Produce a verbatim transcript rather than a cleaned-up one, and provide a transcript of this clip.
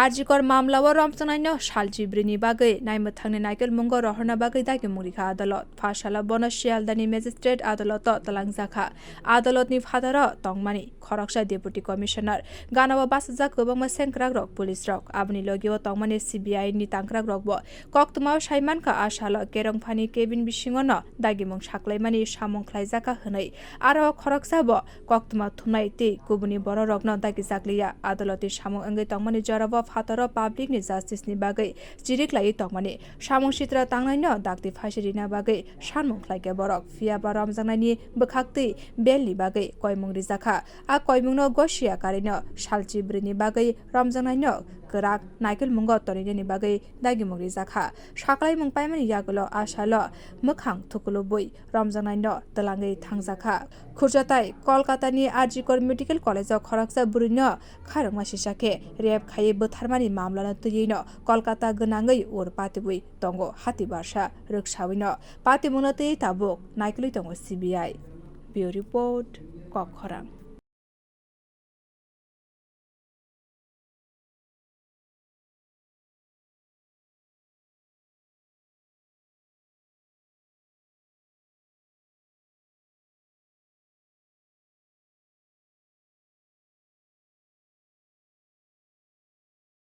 Arjikor mamlao romchangnaino salchi bwrwini bagwi naimwthangni naikolmungo rohorna bagwi dagimung rikha adalot. Pha salo bono Sialdani Magistrate adaloto twlangjakha. Adalotni phataro tongmani khoroksa Deputy Commissioner, ganao bachajak kwbangma sengkrakrok, police rok, aboni logio tongmani C B I ni tangkrakrokbo koktwmao saimankha. A salo Kerongphani cabin bisingono dagimung saklaimani samung khlaijakha hwnwi aro khoroksabo koktwma thumnai tei kubuni bororokno dagijakliya. Adalotni samung wngwi tongmani jorao phataro public ni justice ni bagwi chiriklaiwi tongmani, samung sitra tangnaino dakti phaisi rina bagwi sanmung khlaikha borok. Phiyaba romjaknaini bwkhaktwi belni bagwi koimung rijakha. A koimungno gosiya karino salchi bwrwini bagwi romjaknaino kwrak naikolmungo toninani bagwi dagimung rijakha. Saklaimung paimani yagulo a salo mwkhang thukulubwi romjaknaino twlangwi thangjakha. Khurjatai Kolkatani Arjikor Medical College-o khoroksa bwrwino khairokma sisakhe rape khaiwi bwtharmani mamlano twiwino Kolkata gwnangwi ur patibwi tongo hati barsa rwksawino. Patimungno twiwi tabuk naikolwi tongo C B I. Bureau Report, Kokkhorang.